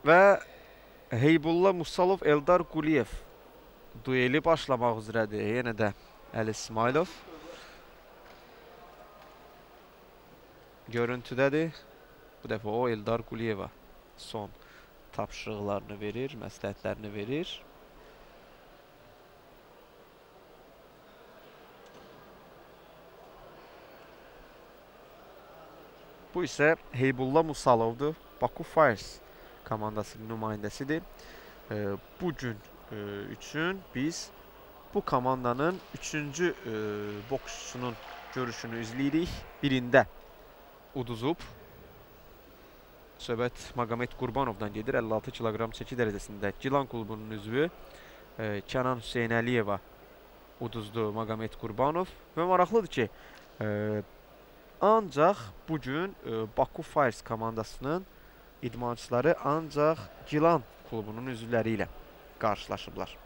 Və Heybulla Musalov, Eldar Quliyev dueli başlamaq üzrədir. Yenə də Əli İsmayılov görüntüdədir. Bu dəfə o Eldar Quliyevə son tapşırıqlarını verir, məsləhətlərini verir. Bu isə Heybulla Musalovdur. Baku Fires komandasının nümayəndəsidir. Bu gün üçün biz bu komandanın 3-cü boksçusunun görüşünü izləyirik. Birində uduzub. Söhbət Magomed Qurbanovdan gedir. 56 kiloqram çəki dərəcəsində Gilan klubunun üzvü Kənan Hüseynəliyeva uduzdu Magomed Qurbanov. Və maraqlıdır ki, ancaq bugün Baku Fires komandasının idmançıları ancaq Gilan klubunun üzvləri ilə qarşılaşıblar.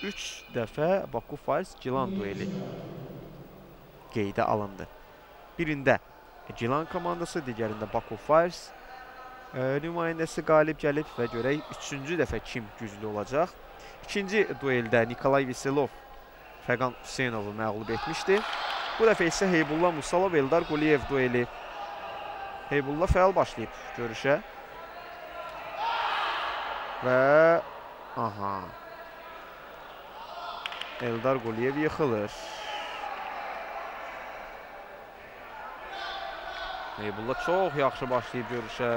3 dəfə Baku Fires Gilan dueli qeydə alındı. Birində Gilan komandası, digərində Baku Fires nümayəndəsi qalib gəlib və görək 3-cü dəfə kim güclü olacaq. İkinci dueldə Nikolay Veselov Fəqan Hüseynovu məğlub etmişdi. Bu dəfə isə Heybulla Musalov, Eldar Quliyev dueli. Heybulla fəal başlayıb görüşə. Və aha, Eldar Quliyev yıxılır. Heybulla çox yaxşı başlayıb görüşə.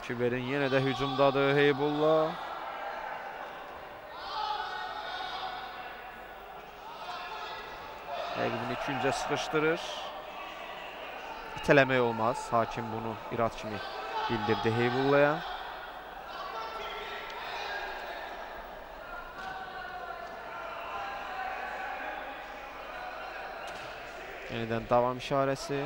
Kiberin yenə də hücumdadır Heybulla. Rəqibini küncə sıxışdırır. İtələmək olmaz. Hakim bunu irad kimi bildirdi Heybullaya. Yenidən davam işarəsi.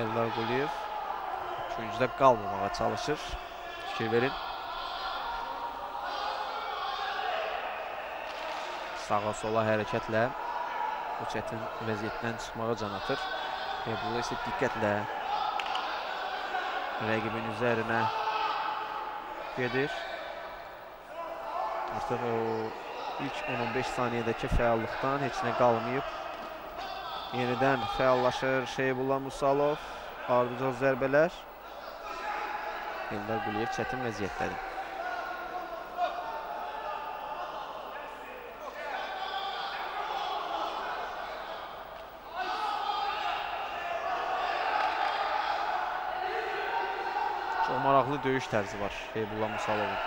Eldar Quliyev küncdə qalmamağa çalışır. Fikir verin. Sağa sola hərəkətlə o çətin vəziyyətdən çıxmağa can atır. Heybulla isə diqqətlə rəqibin üzərinə gedir. Artıq o ilk 10-15 saniyədəki fəallıqdan heç nə qalmayıb. Yenidən fəallaşır Heybulla Musalov. Ardıcıl zərbələr. Eldar Quliyev çətin vəziyyətdədir. Çox maraqlı döyüş tərzi var Heybulla Musalovun.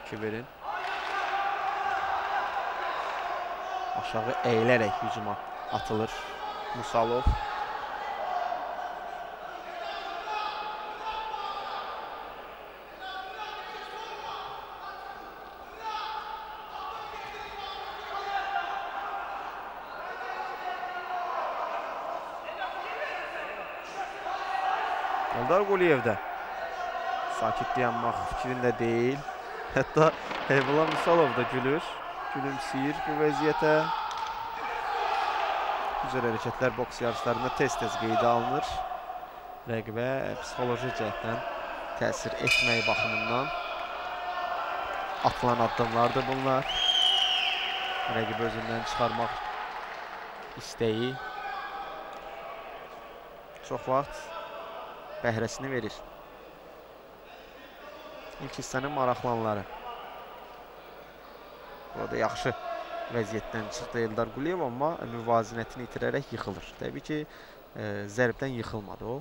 Kiverin aşağı əyilərək hücuma atılır Musalov. Eldar Quliyev də sakit dayanmaq fikrində deyil. Hətta Heybulla Musalov da gülür, gülümsəyir bu vəziyyətə. Güzel hərəkətlər boks yarışlarında tez-tez qeydə alınır. Rəqibə psixoloji cəhətdən təsir etmək baxımından atılan addımlardır bunlar. Rəqibi özündən çıxarmaq istəyi çox vaxt bəhrəsini verir. İlk hissənin maraqlanları. Burada yaxşı vəziyyətdən çıxdı Eldar Quliyev, amma müvazinətini itirərək yıxılır. Təbii ki, zərbdən yıxılmadı o.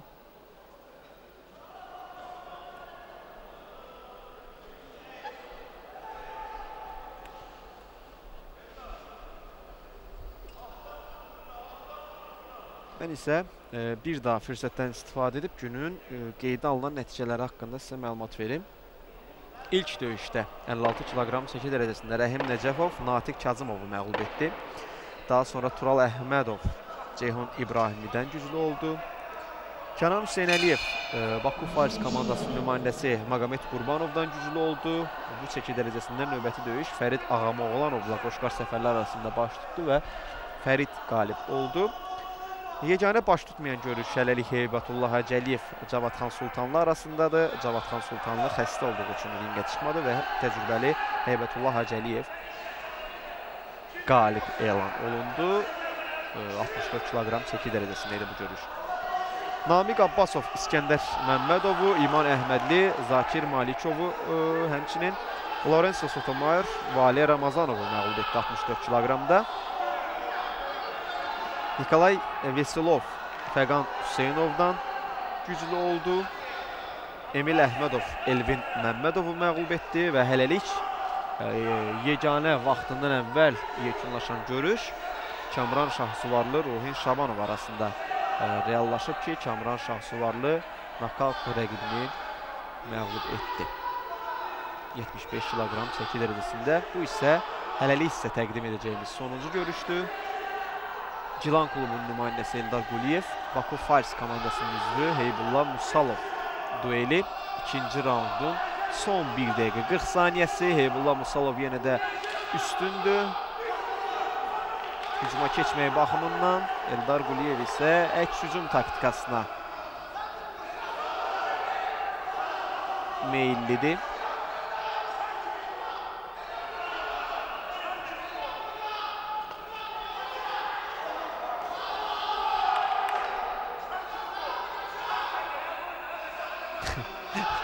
Mən isə bir daha fürsətdən istifadə edib günün qeydə alınan nəticələri haqqında sizə məlumat verim. İlk döyüşdə 56 kiloqram çəki dərəcəsində Rəhim Nəcəfov Natiq Kazımovu məğlub etdi. Daha sonra Tural Əhmədov Ceyhun İbrahimlidən güclü oldu. Kənan Hüseynəliyev Baku Fires komandasının nümayəndəsi Magomed Qurbanovdan güclü oldu. Bu çəki dərəcəsində növbəti döyüş Fərid Ağamoğlanovla Qoşqar Səfərli arasında baş tutdu və Fərid qalib oldu. Yeganə baş tutmayan görüş hələlik Heybətullah Hacəliyev Cavadxan Sultanlı arasındadır. Cavadxan Sultanlı xəstə olduğu üçün ringə çıxmadı və təcrübəli Heybətullah Hacəliyev qalib elan olundu. 64 kiloqram çəki dərəcəsində idi bu görüş. Namiq Abbasov İskəndər Məmmədovu, İman Əhmədli Zakir Malikovu, həmçinin Lorenzo Sotomayor Vali Ramazanovu məğlub etdi 64 kiloqramda. Nikolay Veselov Fəqan Hüseynovdan güclü oldu. Emil Əhmədov Elvin Məmmədovu məğlub etdi və hələlik yeganə vaxtından əvvəl yekunlaşan görüş Kamran Şahsuvarlı Ruhin Şabanov arasında reallaşıb ki, Kamran Şahsuvarlı nokaut rəqibini məğlub etdi. 75 kiloqram çəki dərəcəsində. Bu isə hələlik sizə təqdim edəcəyimiz sonuncu görüşdür. Gilan klubunun nümayəndəsi Eldar Quliyev, Baku Fires komandasının üzvü Heybullah Musalov dueli. İkinci raundun son 1 dəqiqə 40 saniyəsi. Heybullah Musalov yenə də üstündür. Hücuma keçməyi baxımından Eldar Quliyev isə əks hücum taktikasına meyillidir.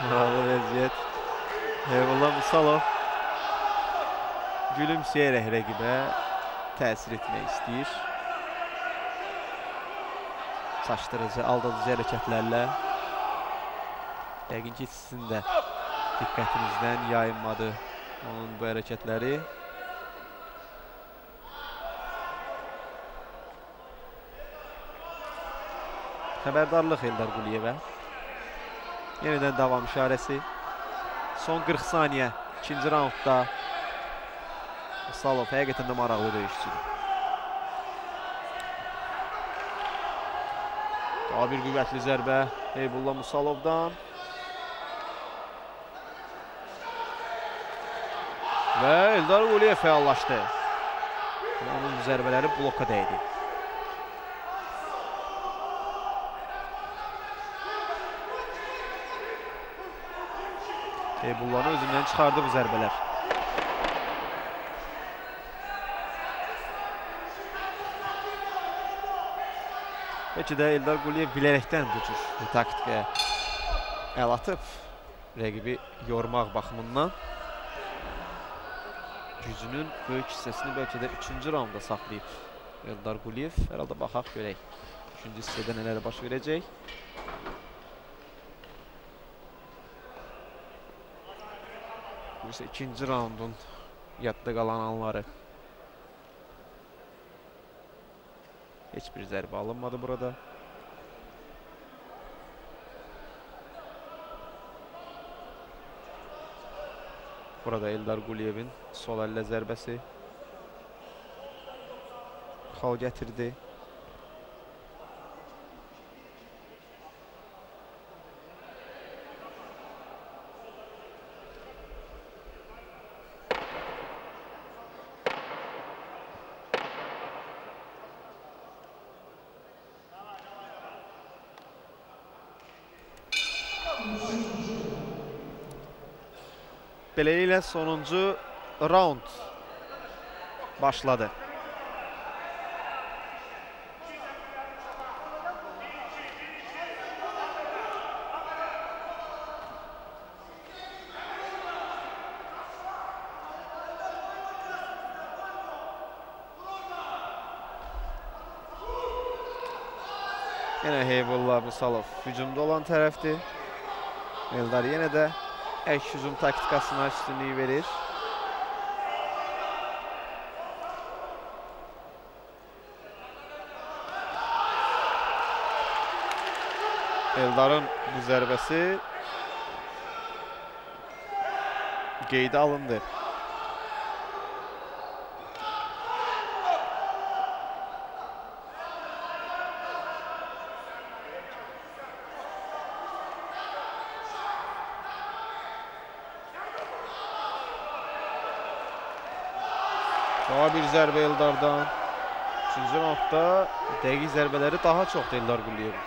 Maraqlı vəziyyət. Heybullah Musalov gülümsəyərək rəqibə təsir etmək istəyir. Çaşdırıcı, aldadıcı hərəkətlərlə. Yəqin ki, sizin də diqqətinizdən yayınmadı onun bu hərəkətləri. Xəbərdarlıq Eldar Quliyevə. Yenidən davam işarəsi. Son 40 saniyə ikinci raundda. Musalov həqiqətən də maraqlı döyüşçüdür. Daha bir qüvvətli zərbə Heybullah Musalovdan. Və Eldar Quliyev fəallaşdı. Onun zərbələri bloka dəydi. Heybullah'ı özündən çıxardı bu zərbələr. Bəlkə də Eldar Quliyev bilərəkdən bu cür taktikaya əl atıb, rəqibi yormaq baxımından gücünün böyük hissəsini bəlkə də 3-cü raundda saxlayıb Eldar Quliyev. Hər halda baxaq görək 3-cü hissədə nələr baş verəcək. Bu isə 2-ci raundun yadda qalan anları. Heç bir zərbə alınmadı burada. Burada Eldar Quliyevin sol əllə zərbəsi xal gətirdi. Beləliklə sonuncu round başladı. Yenə Heybullah Musalov hücumda olan tərəfdir. Eldar yenə də əks hücum taktikasına üstünlüyü verir. Eldarın bu zərbəsi qeydə alındı. Daha bir zərbə Eldardan. Üçüncü raundda dəqiq zərbələri daha çoxdur Eldar Quliyevin.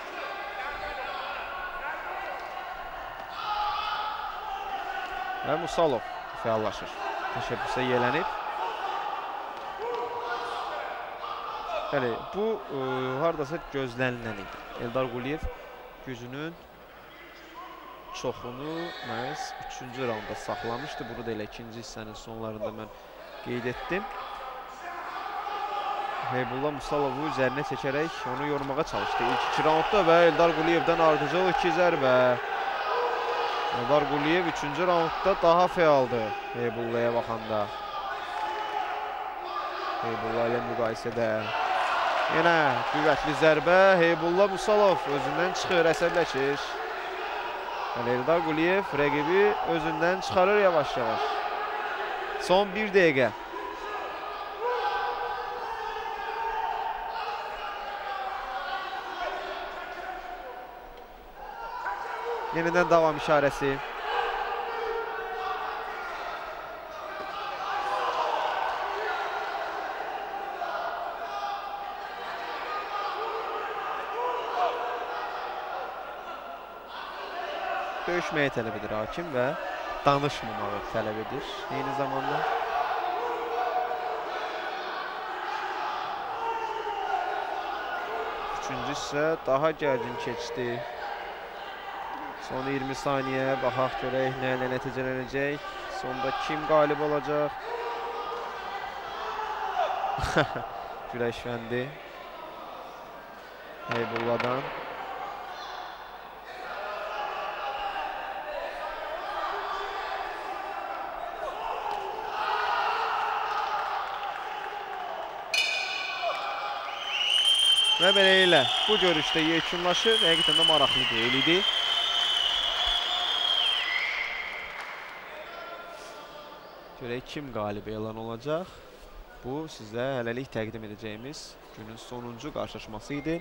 Və Musalov fəallaşır. Təşəbbüsə yelənib. Bəli, bu haradasa gözlənilən idi. Eldar Quliyev gücünün çoxunu məhz üçüncü raundda saxlamışdı. Bunu da elə ikinci hissənin sonlarında mən qeyd etdim. Heybulla Musalovu üzərinə çəkərək onu yormağa çalışdı. İlk iki raundda və Eldar Quliyevdən ardıcıl iki zərbə. Eldar Quliyev üçüncü raundda daha fəaldır Heybullaya baxanda. Heybulla ilə müqayisədə. Yenə qüvvətli zərbə. Heybulla Musalov özündən çıxır, əsəbləşir. Yəni Eldar Quliyev rəqibi özündən çıxarır yavaş-yavaş. Son bir dəqiqə. Yenidən davam işarəsi. Döyüşməyi tələb edir hakim və danışmamağı tələb edir eyni zamanda. Üçüncü hissə daha gərgin keçdi. Son 20 saniyə, baxaq görək nə ilə nəticələnəcək. Sonda kim qalib olacaq? Güləşvəndi Heybulladan. Və beləliklə bu görüşdə yekunlaşır. Həqiqətən də maraqlı deyil idi. Görək kim qalib elan olacaq. Bu sizə hələlik təqdim edəcəyimiz günün sonuncu qarşılaşması idi.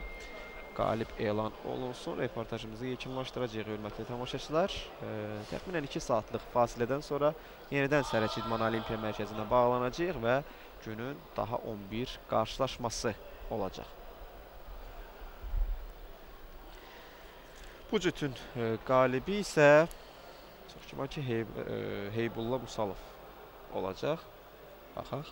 Qalib elan olunsun. Reportajımızı yekunlaşdıracağıq hörmətli tamaşaçılar. Təxminən 2 saatlıq fasilədən sonra yenidən Sərəç İdman Olimpiya Mərkəzinə bağlanacağıq və günün daha 11 qarşılaşması olacaq. Bu cütün qalibi isə çox güman ki Heybulla Musalov olacaq. Baxaq.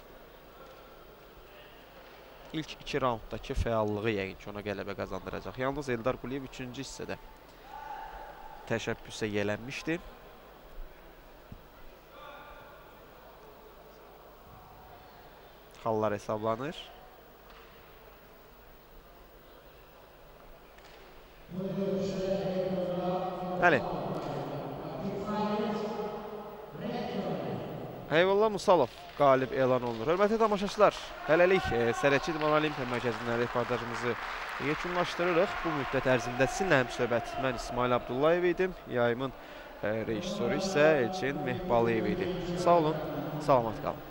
İlk iki raunddakı fəallığı yəqin ki ona qələbə qazandıracaq. Yalnız Eldar Quliyev üçüncü hissədə təşəbbüsə yelənmişdi. Xallar hesablanır. Bəli. Heybulla Musalov qalib elan olunur. Hörmətli tamaşaçılar, hələlik Sərəç İdman Olimpiya Mərkəzindən reportajımızı yekunlaşdırırıq. Bu müddət ərzində sizinlə həmsöhbət mən İsmail Abdullayev idim. Yayımın rejissoru isə Elçin Mehbaliyev idi. Sağ olun, salamat qalın.